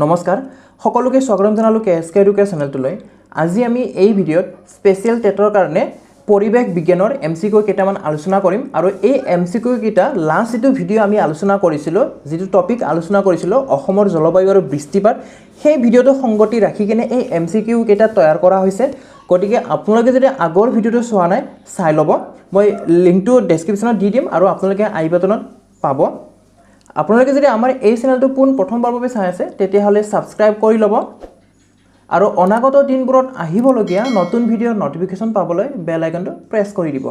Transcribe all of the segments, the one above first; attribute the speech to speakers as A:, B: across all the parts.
A: নমস্কাৰ সকলোকে স্বাগতম জনালোঁ কে এছ কে এডুকেয়াৰ চেনেলটোলৈ। আজি আমি এই ভিডিঅ'ত স্পেচিয়েল টেটৰ কাৰণে পৰিৱেশ বিজ্ঞানৰ এম চি কিউ কেইটামান আলোচনা কৰিম আৰু এই এম চি কিউকেইটা লাষ্ট যিটো ভিডিঅ' আমি আলোচনা কৰিছিলোঁ, যিটো টপিক আলোচনা কৰিছিলোঁ অসমৰ জলবায়ু আৰু বৃষ্টিপাত, সেই ভিডিঅ'টো সংগতি ৰাখি কিনে এই এম চি কিউ কেইটা তৈয়াৰ কৰা হৈছে। গতিকে আপোনালোকে যদি আগৰ ভিডিঅ'টো চোৱা নাই চাই ল'ব, মই লিংকটো ডেছক্ৰিপশ্যনত দি দিম আৰু আপোনালোকে আই বাটনত পাব। আপোনালোকে যদি আমাৰ এই চেনেলটো পোন প্ৰথমবাৰৰ বাবে চাই আছে তেতিয়াহ'লে ছাবস্ক্ৰাইব কৰি ল'ব আৰু অনাগত দিনবোৰত আহিবলগীয়া নতুন ভিডিঅ'ৰ ন'টিফিকেশ্যন পাবলৈ বেল আইকনটো প্ৰেছ কৰি দিব।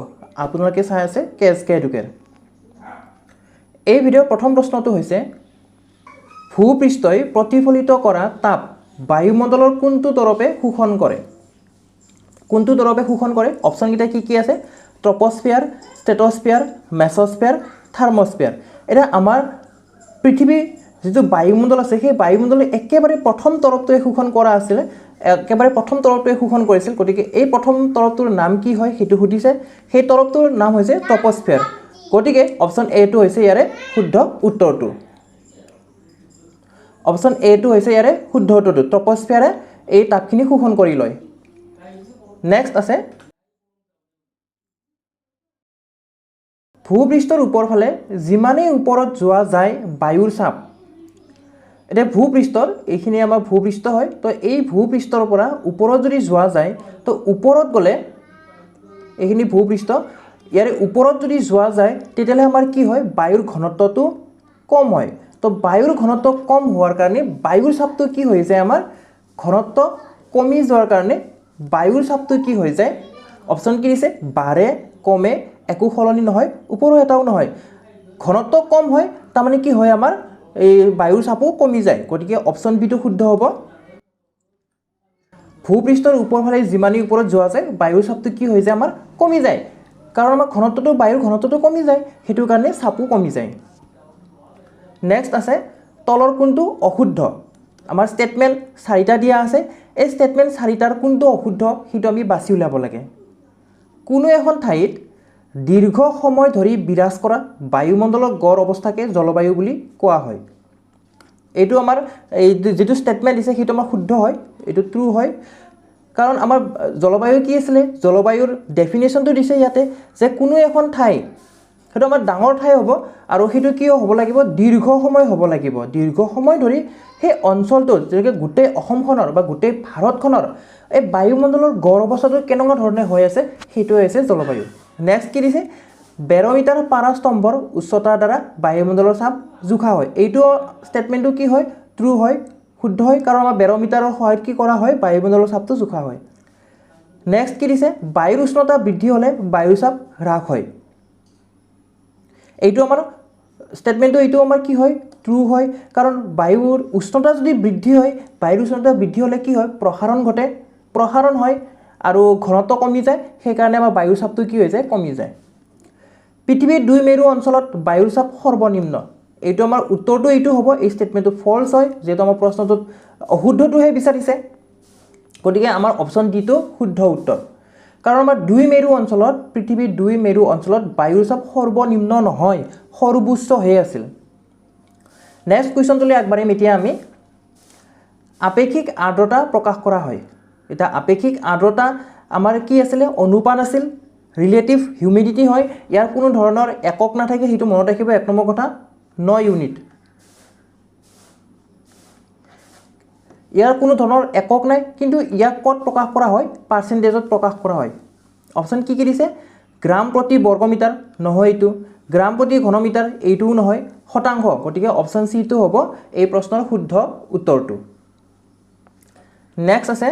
A: আপোনালোকে চাই আছে কে এছ কে এডুকেয়াৰ। এই ভিডিঅ'ৰ প্ৰথম প্ৰশ্নটো হৈছে, ভূপৃষ্ঠই প্ৰতিফলিত কৰা তাপ বায়ুমণ্ডলৰ কোনটো তৰপে শোষণ কৰে? কোনটো তৰপে শোষণ কৰে? অপশ্যনকেইটা কি কি আছে? ট্ৰপস্ফিয়াৰ, ষ্ট্ৰেটস্ফিয়াৰ, মেছস্ফিয়াৰ, থাৰ্মস্ফিয়াৰ। এতিয়া আমাৰ পৃথিৱীৰ যিটো বায়ুমণ্ডল আছে সেই বায়ুমণ্ডলৰ একেবাৰে প্ৰথম তৰপটোৱে শোষণ কৰা আছিলে, একেবাৰে প্ৰথম তৰপটোৱে শোষণ কৰিছিল। গতিকে এই প্ৰথম তৰপটোৰ নাম কি হয় সেইটো সুধিছে। সেই তৰপটোৰ নাম হৈছে ট্ৰপস্ফিয়াৰ। গতিকে অপশ্যন এটো হৈছে ইয়াৰে শুদ্ধ উত্তৰটো। অপশ্যন এটো হৈছে ইয়াৰে শুদ্ধ উত্তৰটো। ট্ৰপস্ফিয়াৰে এই তাপখিনি শোষণ কৰি লয়। নেক্সট আছে, ভূপৃষ্ঠৰ ওপৰ ফালে যিমানেই ওপৰত যোৱা যায় বায়ুৰ চাপ। এতিয়া ভূপৃষ্ঠৰ এইখিনি আমাৰ ভূপৃষ্ঠ হয়, তো এই ভূপৃষ্ঠৰ পৰা ওপৰত যদি যোৱা যায়, তো ওপৰত গ'লে এইখিনি ভূপৃষ্ঠ, ইয়াৰে ওপৰত যদি যোৱা যায় তেতিয়াহ'লে আমাৰ কি হয়, বায়ুৰ ঘনত্বটো কম হয়। তো বায়ুৰ ঘনত্ব কম হোৱাৰ কাৰণে বায়ুৰ চাপটো কি হৈ যায়, আমাৰ ঘনত্ব কমি যোৱাৰ কাৰণে বায়ুৰ চাপটো কি হৈ যায়, অপশ্যন কি দিছে, বাঢ়ে, কমে, একো সলনি নহয়, ওপৰো এটাও নহয়। ঘনত্ব কম হয় তাৰমানে কি হয়, আমাৰ এই বায়ুৰ চাপো কমি যায়। গতিকে অপশ্যন বিটো শুদ্ধ হ'ব। ভূপৃষ্ঠৰ ওপৰ ফালে যিমানেই ওপৰত যোৱা যায় বায়ুৰ চাপটো কি হৈ যায়, আমাৰ কমি যায়, কাৰণ আমাৰ ঘনত্বটো, বায়ুৰ ঘনত্বটো কমি যায়, সেইটো কাৰণে চাপো কমি যায়। নেক্সট আছে, তলৰ কোনটো অশুদ্ধ? আমাৰ ষ্টেটমেণ্ট চাৰিটা দিয়া আছে, এই ষ্টেটমেণ্ট চাৰিটাৰ কোনটো অশুদ্ধ সেইটো আমি বাছি উলিয়াব লাগে। কোনো এখন ঠাইত দীৰ্ঘ সময় ধৰি বিৰাজ কৰা বায়ুমণ্ডলৰ গড় অৱস্থাকে জলবায়ু বুলি কোৱা হয়। এইটো আমাৰ এই যিটো ষ্টেটমেণ্ট দিছে সেইটো আমাৰ শুদ্ধ হয়, এইটো ট্ৰু হয়, কাৰণ আমাৰ জলবায়ু কি আছিলে, জলবায়ুৰ ডেফিনেশ্যনটো দিছে ইয়াতে যে কোনো এখন ঠাই, সেইটো আমাৰ ডাঙৰ ঠাই হ'ব আৰু সেইটো কিয় হ'ব লাগিব, দীৰ্ঘ সময় হ'ব লাগিব। দীৰ্ঘ সময় ধৰি সেই অঞ্চলটোত, যেনেকৈ গোটেই অসমখনৰ বা গোটেই ভাৰতখনৰ এই বায়ুমণ্ডলৰ গড় অৱস্থাটো কেনেকুৱা ধৰণে হৈ আছে সেইটোৱে হৈছে জলবায়ু। নেক্সট কি দিছে, বেৰমিটাৰ পাৰাস্তম্ভৰ উচ্চতাৰ দ্বাৰা বায়ুমণ্ডলৰ চাপ জোখা হয়। এইটো ষ্টেটমেণ্টটো কি হয়, ট্ৰু হয়, শুদ্ধ হয়, কাৰণ আমাৰ বেৰমিটাৰৰ সহায়ত কি কৰা হয়, বায়ুমণ্ডলৰ চাপটো জোখা হয়। নেক্সট কি দিছে, বায়ুৰ উষ্ণতা বৃদ্ধি হ'লে বায়ুৰ চাপ হ্ৰাস হয়। এইটো আমাৰ ষ্টেটমেণ্টটো, এইটো আমাৰ কি হয়, ট্ৰু হয়, কাৰণ বায়ুৰ উষ্ণতা যদি বৃদ্ধি হয়, বায়ুৰ উষ্ণতা বৃদ্ধি হ'লে কি হয়, প্ৰসাৰণ ঘটে, প্ৰসাৰণ হয় আৰু ঘনত্ব কমি যায়, সেইকাৰণে আমাৰ বায়ুৰ চাপটো কি হৈ যায়, কমি যায়। পৃথিৱীৰ দুই মেৰু অঞ্চলত বায়ুৰ চাপ সৰ্বনিম্ন। এইটো আমাৰ উত্তৰটো এইটো হ'ব, এই ষ্টেটমেণ্টটো ফল্ছ হয়, যিহেতু আমাৰ প্ৰশ্নটোত অশুদ্ধটোহে বিচাৰিছে। গতিকে আমাৰ অপশ্যন ডিটো শুদ্ধ উত্তৰ, কাৰণ আমাৰ দুই মেৰু অঞ্চলত, পৃথিৱীৰ দুই মেৰু অঞ্চলত বায়ুৰ চাপ সৰ্বনিম্ন নহয়, সৰ্বোচ্চহে আছিল। নেক্সট কুৱেশ্যনটোলৈ আগবাঢ়িম এতিয়া আমি। আপেক্ষিক আৰ্দ্ৰতা প্ৰকাশ কৰা হয়। এতিয়া আপেক্ষিক আৰ্দ্ৰতা আমাৰ কি আছিলে, অনুপাত আছিল, ৰিলেটিভ হিউমিডিটি হয়, ইয়াৰ কোনো ধৰণৰ একক নাথাকে, সেইটো মনত ৰাখিব। এক নম্বৰ কথা, ন ইউনিট, ইয়াৰ কোনো ধৰণৰ একক নাই, কিন্তু ইয়াক ক'ত প্ৰকাশ কৰা হয়, পাৰ্চেণ্টেজত প্ৰকাশ কৰা হয়। অপশ্যন কি কি দিছে, গ্ৰাম প্ৰতি বৰ্গমিটাৰ নহয়, এইটো গ্ৰাম প্ৰতি ঘনমিটাৰ এইটোও নহয়, শতাংশ। গতিকে অপশ্যন চিটো হ'ব এই প্ৰশ্নৰ শুদ্ধ উত্তৰটো। নেক্সট আছে,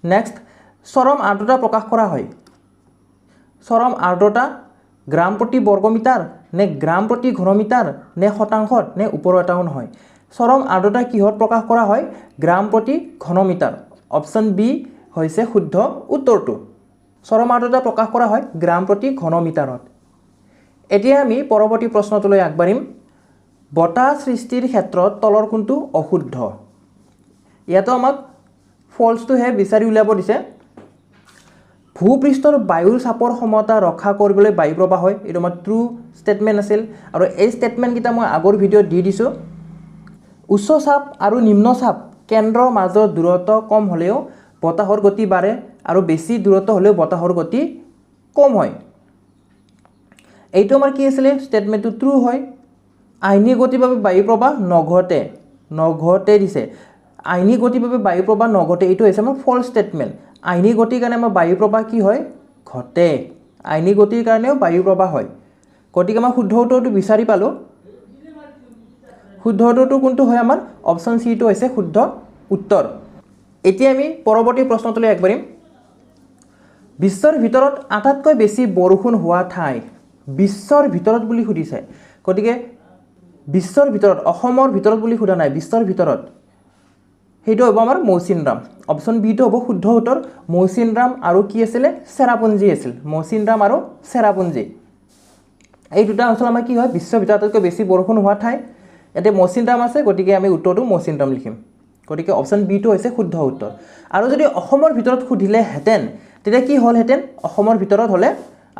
A: নেক্সট চৰম আৰ্দ্ৰতা প্ৰকাশ কৰা হয়। চৰম আৰ্দ্ৰতা গ্ৰাম প্ৰতি বৰ্গমিটাৰ নে গ্ৰাম প্ৰতি ঘনমিটাৰ নে শতাংশত নে ওপৰৰ এটাও নহয়। চৰম আৰ্দ্ৰতা কিহত প্ৰকাশ কৰা হয়, গ্ৰাম প্ৰতি ঘনমিটাৰ। অপশ্যন বি হৈছে শুদ্ধ উত্তৰটো। চৰম আৰ্দ্ৰতা প্ৰকাশ কৰা হয় গ্ৰাম প্ৰতি ঘনমিটাৰত। এতিয়া আমি পৰৱৰ্তী প্ৰশ্নটোলৈ আগবাঢ়িম। বতাহ সৃষ্টিৰ ক্ষেত্ৰত তলৰ কোনটো অশুদ্ধ? ইয়াতো আমাক ফল্ছটোহে বিচাৰি উলিয়াব দিছে। ভূপৃষ্ঠৰ বায়ুৰ চাপৰ সমতা ৰক্ষা কৰিবলৈ বায়ু প্ৰবাহ হয়, এইটো আমাৰ ট্ৰু ষ্টেটমেণ্ট আছিল আৰু এই ষ্টেটমেণ্টকেইটা মই আগৰ ভিডিঅ'ত দি দিছোঁ। উচ্চ চাপ আৰু নিম্ন চাপ কেন্দ্ৰৰ মাজৰ দূৰত্ব কম হ'লেও বতাহৰ গতি বাঢ়ে আৰু বেছি দূৰত্ব হ'লেও বতাহৰ গতি কম হয়। এইটো আমাৰ কি আছিলে? ষ্টেটমেণ্টটো ট্ৰু হয়। আইনী গতিৰ বাবে বায়ু প্ৰবাহ নঘটে, নঘটে দিছে। আইনী গতিৰ বাবে বায়ু প্ৰবাহ নঘটে, এইটো হৈছে আমাৰ ফল্ছ ষ্টেটমেণ্ট। আইনী গতিৰ কাৰণে আমাৰ বায়ু প্ৰবাহ কি হয়? ঘটে। আইনী গতিৰ কাৰণেও বায়ু প্ৰবাহ হয়। গতিকে আমাৰ শুদ্ধ উত্তৰটো বিচাৰি পালোঁ। শুদ্ধ উত্তৰটো কোনটো হয়? আমাৰ অপশ্যন চিটো হৈছে শুদ্ধ উত্তৰ। এতিয়া আমি পৰৱৰ্তী প্ৰশ্নটোলৈ আগবাঢ়িম। বিশ্বৰ ভিতৰত আটাইতকৈ বেছি বৰষুণ হোৱা ঠাই, বিশ্বৰ ভিতৰত বুলি সুধিছে। গতিকে বিশ্বৰ ভিতৰত, অসমৰ ভিতৰত বুলি সোধা নাই, বিশ্বৰ ভিতৰত সেইটো হ'ব আমাৰ মৌচিনৰাম। অপশ্যন বিটো হ'ব শুদ্ধ উত্তৰ। মৌচিনৰাম আৰু কি আছিলে? চেৰাপুঞ্জী আছিল। মৌচিনৰাম আৰু চেৰাপুঞ্জী, এই দুটা অঞ্চল আমাৰ কি হয়? বিশ্বৰ ভিতৰত আটাইতকৈ বেছি বৰষুণ হোৱা ঠাই। ইয়াতে মৌচিনৰাম আছে, গতিকে আমি উত্তৰটো মৌচিনৰাম লিখিম। গতিকে অপশ্যন বিটো হৈছে শুদ্ধ উত্তৰ। আৰু যদি অসমৰ ভিতৰত সুধিলেহেঁতেন তেতিয়া কি হ'লহেঁতেন? অসমৰ ভিতৰত হ'লে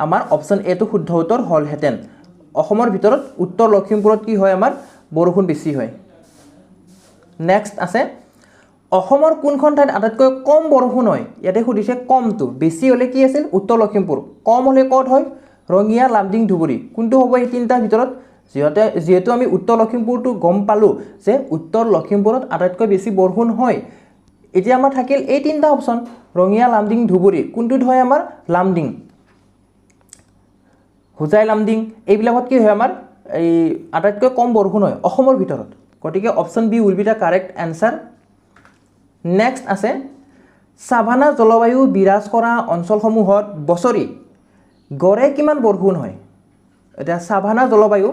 A: আমাৰ অপশ্যন এটো শুদ্ধ উত্তৰ হ'লহেঁতেন। অসমৰ ভিতৰত উত্তৰ লখিমপুৰত কি হয়? আমাৰ বৰষুণ বেছি হয়। নেক্সট আছে, অসমৰ কোনখন ঠাইত আটাইতকৈ কম বৰষুণ হয়? ইয়াতে সুধিছে কমটো। বেছি হ'লে কি আছিল? উত্তৰ লখিমপুৰ। কম হ'লে ক'ত হয়? ৰঙিয়া, লামডিং, ধুবুৰী। কোনটো হ'ব এই তিনিটাৰ ভিতৰত? যিহেতু আমি উত্তৰ লখিমপুৰটো গম পালোঁ যে উত্তৰ লখিমপুৰত আটাইতকৈ বেছি বৰষুণ হয়। এতিয়া আমাৰ থাকিল এই তিনিটা অপশ্যন, ৰঙিয়া, লামডিং, ধুবুৰী। কোনটোত হয় আমাৰ? লামডিং, হোজাই, লামডিং, এইবিলাকত কি হয় আমাৰ? এই আটাইতকৈ কম বৰষুণ হয় অসমৰ ভিতৰত। গতিকে option B will be the correct answer. Next আছে, ছাভানা জলবায়ু বিৰাজ কৰা অঞ্চলসমূহত বছৰি গড়ে কিমান বৰষুণ হয়? এতিয়া ছাভানা জলবায়ু,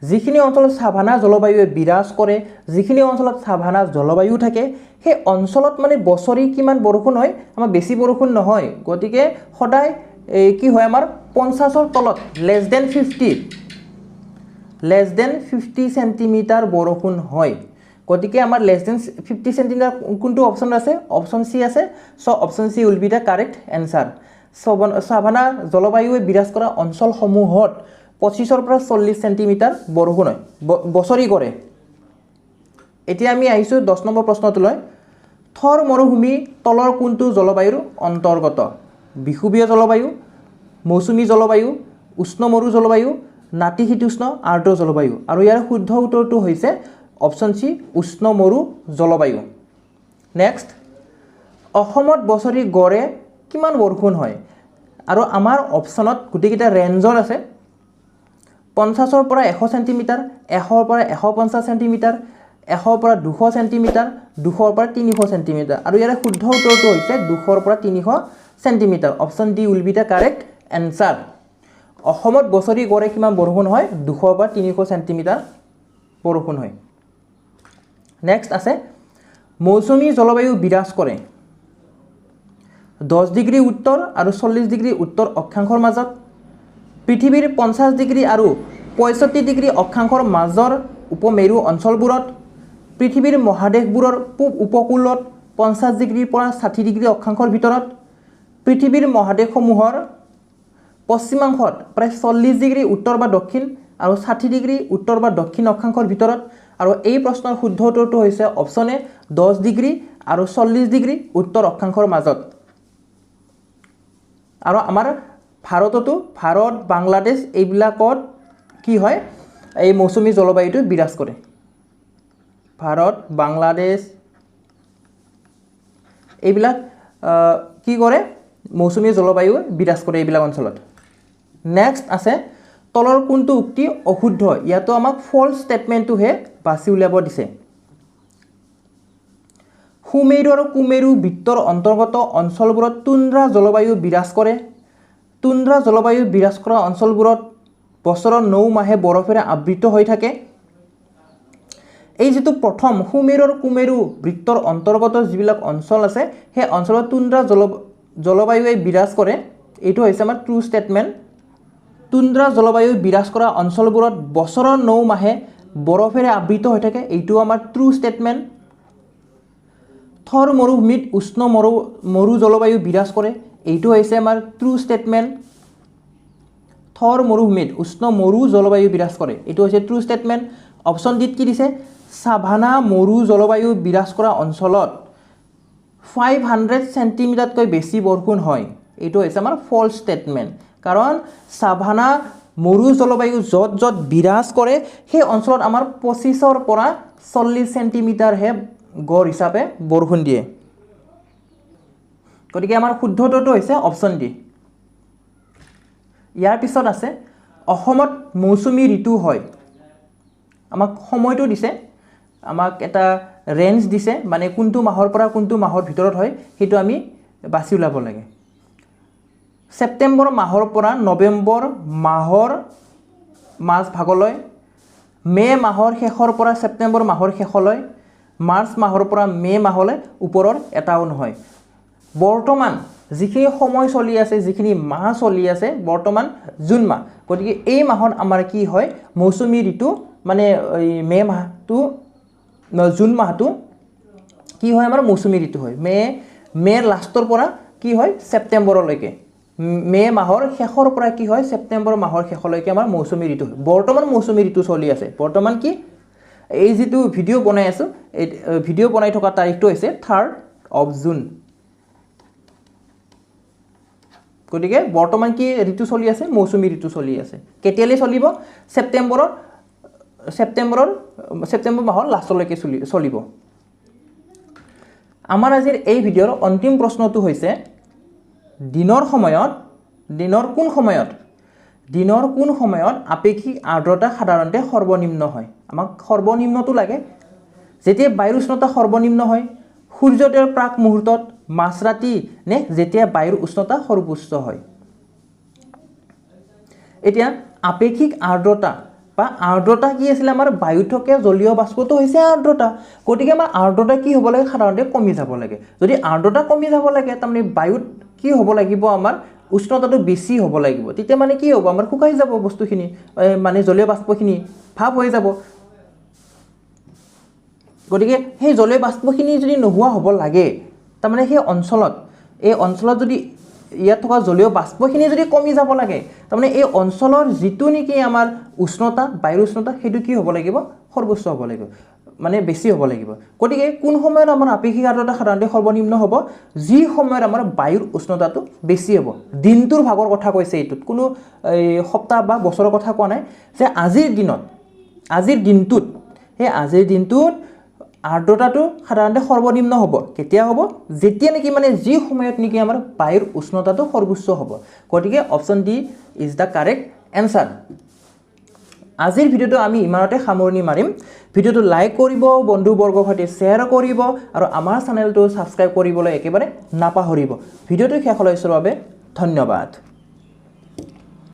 A: যিখিনি অঞ্চলত ছাভানা জলবায়ুৱে বিৰাজ কৰে, যিখিনি অঞ্চলত ছাভানা জলবায়ু থাকে, সেই অঞ্চলত মানে বছৰি কিমান বৰষুণ হয়? আমাৰ বেছি বৰষুণ নহয়। গতিকে সদায় এই কি হয় আমাৰ 50ৰ তলত, লেছ দেন 50 চেণ্টিমিটাৰ বৰষুণ হয়। গতিকে আমাৰ লেছ দেন 50 চেণ্টিমিটাৰ কোনটো অপশ্যন আছে? অপশ্যন চি আছে। So option C will be the correct answer. Savanna জলবায়ুৱে বিৰাজ কৰা অঞ্চলসমূহত 25ৰ পৰা 40 চেণ্টিমিটাৰ বৰষুণ হয় বছৰি কৰে। এতিয়া আমি আহিছোঁ 10 নম্বৰ প্ৰশ্নটোলৈ। থৰ মৰুভূমি তলৰ কোনটো জলবায়ুৰ অন্তৰ্গত? বিষুৱীয় জলবায়ু, মৌচুমী জলবায়ু, উষ্ণ মৰু জলবায়ু, নাতিশীতোষ্ণ আৰ্দ্ৰ জলবায়ু। আৰু ইয়াৰ শুদ্ধ উত্তৰটো হৈছে অপশ্যন চি, উষ্ণ মৰু জলবায়ু। নেক্সট, অসমত বছৰি গড়ে কিমান বৰষুণ হয়? আৰু আমাৰ অপশ্যনত গোটেইকেইটা ৰেঞ্জৰ আছে, 50ৰ পৰা 100 চেণ্টিমিটাৰ, 100ৰ পৰা 150 চেণ্টিমিটাৰ, 100ৰ পৰা 200 চেণ্টিমিটাৰ, 200ৰ পৰা 300 চেণ্টিমিটাৰ। আৰু ইয়াৰে শুদ্ধ উত্তৰটো হৈছে 200ৰ পৰা 300 centimetre. Option D will be the correct answer. অসমত বছৰি গড়ে কিমান বৰষুণ হয়? 200ৰ পৰা 300 চেণ্টিমিটাৰ বৰষুণ হয়। নেক্সট আছে, মৌচুমী জলবায়ু বিৰাজ কৰে 10 ডিগ্ৰী উত্তৰ আৰু 40 ডিগ্ৰী উত্তৰ অক্ষাংশৰ মাজত, পৃথিৱীৰ 50 ডিগ্ৰী আৰু 65 ডিগ্ৰী অক্ষাংশৰ মাজৰ উপমেৰু অঞ্চলবোৰত, পৃথিৱীৰ মহাদেশবোৰৰ পূব উপকূলত 50 ডিগ্ৰীৰ পৰা 60 ডিগ্ৰী অক্ষাংশৰ ভিতৰত, পৃথিৱীৰ মহাদেশসমূহৰ পশ্চিমাংশত প্ৰায় 40 ডিগ্ৰী উত্তৰ বা দক্ষিণ আৰু 60 ডিগ্ৰী উত্তৰ বা দক্ষিণ অক্ষাংশৰ ভিতৰত। আৰু এই প্ৰশ্নৰ শুদ্ধ উত্তৰটো হৈছে অপশ্যন এ, 10 ডিগ্ৰী আৰু 40 ডিগ্ৰী উত্তৰ অক্ষাংশৰ মাজত। আৰু আমাৰ ভাৰততো, ভাৰত, বাংলাদেশ এইবিলাকত কি হয়? এই মৌচুমী জলবায়ুটো বিৰাজ কৰে। ভাৰত, বাংলাদেশ এইবিলাক কি কৰে? মৌচুমী জলবায়ু বিৰাজ কৰে এইবিলাক অঞ্চলত। নেক্সট আছে, তলৰ কোনটো উক্তি অশুদ্ধ? ইয়াতো আমাক ফল্ছ ষ্টেটমেণ্টটোহে বাছি উলিয়াব দিছে। সুমেৰু আৰু কুমেৰু বৃত্তৰ অন্তৰ্গত অঞ্চলবোৰত তুন্দ্ৰা জলবায়ু বিৰাজ কৰে। তুন্দ্ৰা জলবায়ু বিৰাজ কৰা অঞ্চলবোৰত বছৰৰ 9 মাহে বৰফেৰে আবৃত হৈ থাকে। এই যিটো প্ৰথম সুমেৰু আৰু কুমেৰু বৃত্তৰ অন্তৰ্গত যিবিলাক অঞ্চল আছে, সেই অঞ্চলত তুন্দ্ৰা জলবায়ুৱে বিৰাজ কৰে। এইটো হৈছে আমাৰ ট্ৰু ষ্টেটমেণ্ট। তুন্দ্ৰা জলবায়ু বিৰাজ কৰা অঞ্চলবোৰত বছৰৰ 9 মাহে বৰফেৰে আবৃত হৈ থাকে, এইটো আমাৰ ট্ৰু ষ্টেটমেণ্ট। থৰ মৰুভূমিত উষ্ণ মৰু জলবায়ু বিৰাজ কৰে, এইটো হৈছে আমাৰ ট্ৰু ষ্টেটমেণ্ট। থৰ মৰুভূমিত উষ্ণ মৰু জলবায়ু বিৰাজ কৰে, এইটো হৈছে ট্ৰু ষ্টেটমেণ্ট। অপশ্যন ডিত কি দিছে? ছাভানা মৰু জলবায়ু বিৰাজ কৰা অঞ্চলত 500 চেণ্টিমিটাৰতকৈ বেছি বৰষুণ হয়। এইটো হৈছে আমাৰ ফল্ছ ষ্টেটমেণ্ট, কাৰণ ছাভানা মৰু জলবায়ু য'ত য'ত বিৰাজ কৰে সেই অঞ্চলত আমাৰ 25ৰ পৰা 40 চেণ্টিমিটাৰহে গড় হিচাপে বৰষুণ দিয়ে। গতিকে আমাৰ শুদ্ধটো হৈছে অপশ্যন ডি। ইয়াৰ পিছত আছে অসমত মৌচুমী ঋতু হয়। আমাক সময়টো দিছে, আমাক এটা ৰেঞ্জ দিছে, মানে কোনটো মাহৰ পৰা কোনটো মাহৰ ভিতৰত হয় সেইটো আমি বাছি ওলাব লাগে। ছেপ্টেম্বৰ মাহৰ পৰা নৱেম্বৰ মাহৰ মাজভাগলৈ, মে' মাহৰ শেষৰ পৰা ছেপ্টেম্বৰ মাহৰ শেষলৈ, মাৰ্চ মাহৰ পৰা মে' মাহলৈ, ওপৰৰ এটাও নহয়। বৰ্তমান যিখিনি সময় চলি আছে, যিখিনি মাহ চলি আছে, বৰ্তমান জুন মাহ, গতিকে এই মাহত আমাৰ কি হয় মৌচুমী ঋতু, মানে এই মে' মাহটো, জুন মাহটো কি হয় আমাৰ মৌচুমী ঋতু হয়। মে'ৰ লাষ্টৰ পৰা কি হয় ছেপ্টেম্বৰলৈকে, মে' মাহৰ শেষৰ পৰা কি হয় ছেপ্টেম্বৰ মাহৰ শেষলৈকে আমাৰ মৌচুমী ঋতু হয়। বৰ্তমান মৌচুমী ঋতু চলি আছে। বৰ্তমান কি এই যিটো ভিডিঅ' বনাই আছোঁ, এই ভিডিঅ' বনাই থকা তাৰিখটো হৈছে 3 জুন। গতিকে বৰ্তমান কি ঋতু চলি আছে? মৌচুমী ঋতু চলি আছে। কেতিয়ালৈ চলিব? ছেপ্টেম্বৰ মাহৰ লাষ্টলৈকে চলিব। আমাৰ আজিৰ এই ভিডিঅ'ৰ অন্তিম প্ৰশ্নটো হৈছে দিনৰ কোন সময়ত আপেক্ষিক আৰ্দ্ৰতা সাধাৰণতে সৰ্বনিম্ন হয়? আমাক সৰ্বনিম্নটো লাগে। যেতিয়া বায়ুৰ উষ্ণতা সৰ্বনিম্ন হয়, সূৰ্যোদয়ৰ প্ৰাক মুহূৰ্তত, মাজৰাতি নে যেতিয়া বায়ুৰ উষ্ণতা সৰ্বোচ্চ হয়। এতিয়া আপেক্ষিক আৰ্দ্ৰতা বা আৰ্দ্ৰতা কি আছিলে আমাৰ বায়ুত থকা জলীয় বাষ্পটো হৈছে আৰ্দ্ৰতা। গতিকে আমাৰ আৰ্দ্ৰতা কি হ'ব লাগে? সাধাৰণতে কমি যাব লাগে। যদি আৰ্দ্ৰতা কমি যাব লাগে, তাৰমানে বায়ুত কি হ'ব লাগিব? আমাৰ উষ্ণতাটো বেছি হ'ব লাগিব। তেতিয়া মানে কি হ'ব? আমাৰ শুকাই যাব বস্তুখিনি, মানে জলীয় বাষ্পখিনি ভাপ হৈ যাব। গতিকে সেই জলীয় বাষ্পখিনি যদি নোহোৱা হ'ব লাগে, তাৰমানে সেই অঞ্চলত, এই অঞ্চলত যদি ইয়াত থকা জলীয় বাষ্পখিনি যদি কমি যাব লাগে, তাৰমানে এই অঞ্চলৰ যিটো নেকি আমাৰ উষ্ণতা, বায়ুৰ উষ্ণতা, সেইটো কি হ'ব লাগিব? সৰ্বোচ্চ হ'ব লাগিব, মানে বেছি হ'ব লাগিব। গতিকে কোন সময়ত আমাৰ আপেক্ষিক আৰ্দ্ৰতা সাধাৰণতে সৰ্বনিম্ন হ'ব? যি সময়ত আমাৰ বায়ুৰ উষ্ণতাটো বেছি হ'ব। দিনটোৰ ভাগৰ কথা কৈছে এইটোত, কোনো এই সপ্তাহ বা বছৰৰ কথা কোৱা নাই। যে আজিৰ দিনত, আজিৰ দিনটোত, সেই আজিৰ দিনটোত আৰ্দ্ৰতাটো সাধাৰণতে সৰ্বনিম্ন হ'ব। কেতিয়া হ'ব? যেতিয়া নেকি মানে যি সময়ত নেকি আমাৰ বায়ুৰ উষ্ণতাটো সৰ্বোচ্চ হ'ব। গতিকে option D is the correct answer. আজিৰ ভিডিঅ'টো আমি ইমানতে সামৰণি মাৰিম। ভিডিঅ'টো লাইক কৰিব, বন্ধুবৰ্গৰ সৈতে শ্বেয়াৰ কৰিব আৰু আমাৰ চেনেলটো ছাবস্ক্ৰাইব কৰিবলৈ একেবাৰে নাপাহৰিব। ভিডিঅ'টো শেষলৈ চোৱাৰ বাবে ধন্যবাদ।